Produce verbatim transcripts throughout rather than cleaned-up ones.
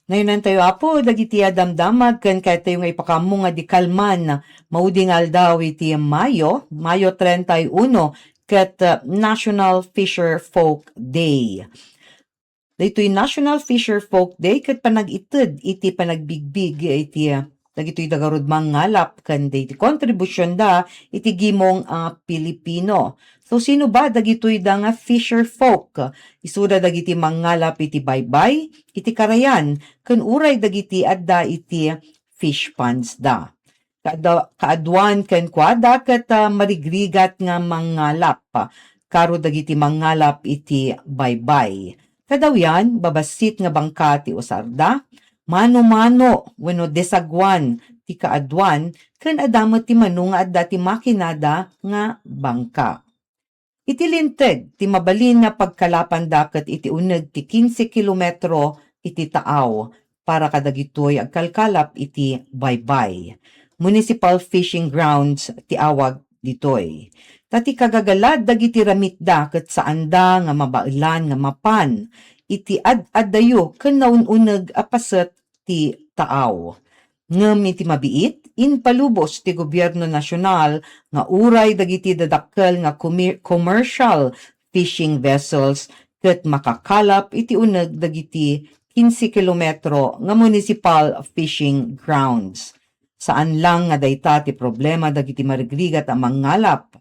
Nayonan tayo, Apo, dagiti a damdamag ken kayat tayo nga ipakaammo nga di kalman, maudi nga aldaw iti Mayo, Mayo treinta y uno, ket, uh, National Fisher Folk Day. Daytoy National Fisher Folk Day ket panag-ited iti panagbigbig iti, uh, dagitoy dagarud mangngalap ken daytoy kontribusionda iti gimong a Pilipino. So, sino ba dagitoy da nga fisher folk? Isuda dagiti mangngalap iti baybay, iti karayan, ken uray dagiti adda iti fish ponds da. Kaadu-, kaaduan kenkuada ket, ah, marigrigat nga mangngalap. Karo dagiti mangngalap iti baybay. Kadawyan, babassit nga bangka ti usarda, mano-mano wenno desaguan ti kaaduan, ken adda met ti mano nga adda ti makinada nga bangka. Iti linteg ti mabalin nga pagkalapanda ket iti uneg ti kinse kilometro iti taaw para kadagitoy agkalkalap iti baybay. Municipal fishing grounds ti awag ditoy. Ta ti kagagalad dagiti ramitda ket saanda nga mabaelan nga mapan iti ad-addayo ken naun-uneg a paset ti taaw. Ngem iti mabiit, impalubos ti gobierno nasional nga uray dagiti dadakkel nga commer-, commercial fishing vessels ket makakalap iti uneg dagiti kinse kilometro nga municipal fishing grounds. Saan lang nga dayta ti problema dagiti marigrigat a mangngalap.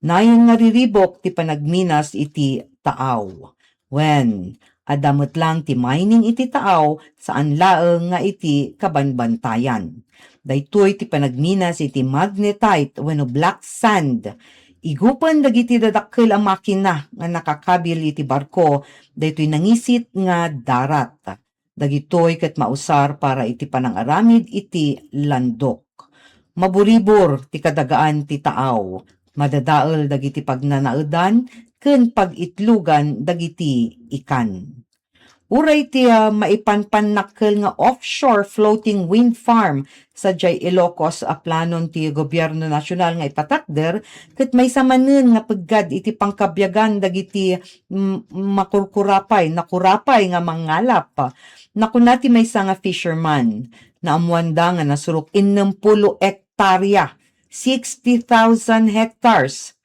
Nayon nga riribok ti panagminas iti taaw. Wen, adda met lang ti mining iti taaw, saan laeng nga iti kabanbantayan. Daytoy ti panagminas iti magnetite wenno black sand. Igupen dagiti dadakkel a makina nga nakakabil iti barko, daytoy nangisit nga darat. Dagitoy ket mausar para iti panangaramid iti landok. Maburibor ti kadagaan ti taaw, madadael dagiti pagnanaedan ken pag-itlogan dagiti ikan. Uray ti, ah, maipanpannakkel nga offshore floating wind farm sadiay Ilocos a planon ti gobierno nasional nga ipatakder, ket maysa manen nga peggad iti pangkabiagan dagiti, mm, makurkurapay, nakurapay nga mangngalap. Nakuna ti maysa nga fisherman, naammoanda nga nasurok innem pulo hektarya, sixty thousand hectares.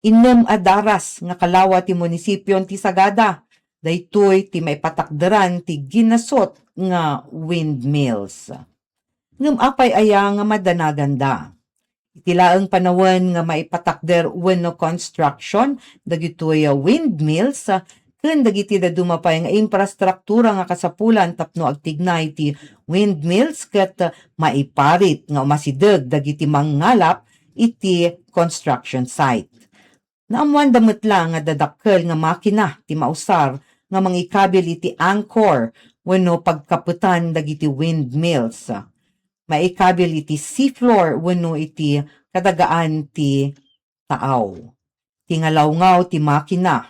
Innem a daras nga kalawa ti munisipion ti Sagada. Daytoy ti maipatakderan ti ginasot nga windmills. Ngem apay aya nga madanaganda? Iti laeng panawen nga maipatakder wenno construction dagitoy windmills, ken dagiti dadduma pay nga infrastruktura nga kasapulan tapno agtignay ti windmills ket maiparit nga umasideg dagiti mangngalap iti construction site. Naammoanda met la nga dadakkel nga makina ti mausar nga mangikabil iti anchor wenno pagkapetan dagiti windmills. Maikabil iti seafloor wenno iti kadagaan ti taaw. Ti ngalawngaw ti makina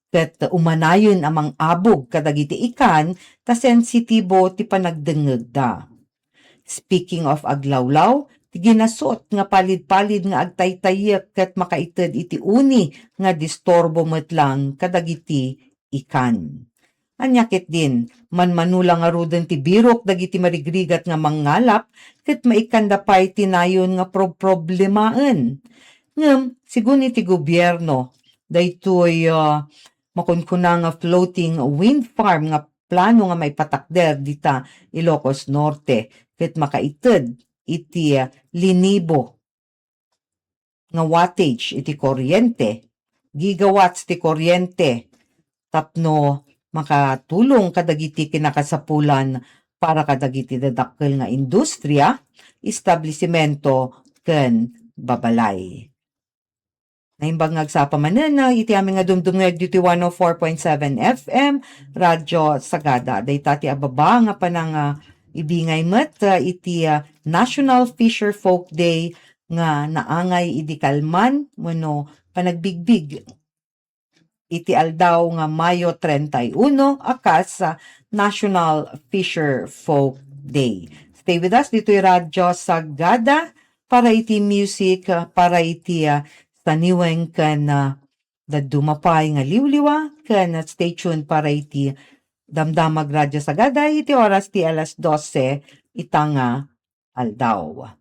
ket umanayen a mangabog kadagiti ikan ta sensitibo ti panagdengngegda. Speaking of aglawlaw, ti ginasot nga palidpalid nga agtaytayyek ket makaited iti uni nga disturbo met lang kadagiti ikan. Ania ketdin, manmano la ngaruden ti birok dagiti marigrigat nga mangngalap ket maikkanda pay ti nayon nga proproblemaen. Ngem, sigun iti gobierno, daytoy, ah, makunkuna nga floating wind farm nga plano nga maipatakder dita Ilocos Norte ket makaited iti, ah, linibo nga wattage iti kuryente, gigawatts ti kuryente tapno makatulong kadagiti kinakasapulan para kadagiti dadakkel nga industria, establisimento, ken babalay. Naimbag nga agsapa manen iti amin nga dumdumngeg ditoy one oh four point seven F M, Radyo Sagada. Dayta ti ababa nga panang, ah, ibingay met, ah, iti, ah, National Fisher Folk Day nga naangay idi kalman wenno panagbigbig iti aldaw nga Mayo treinta y uno a kas, ah, National Fisher Folk Day. Stay with us ditoy Radyo Sagada para iti music, ah, para iti, ah, saniweng ken, ah, dadduma pay nga liwliwa ken, ah, stay tuned para iti Damdama agradia sagada iti oras ti alas dose ita nga aldaw.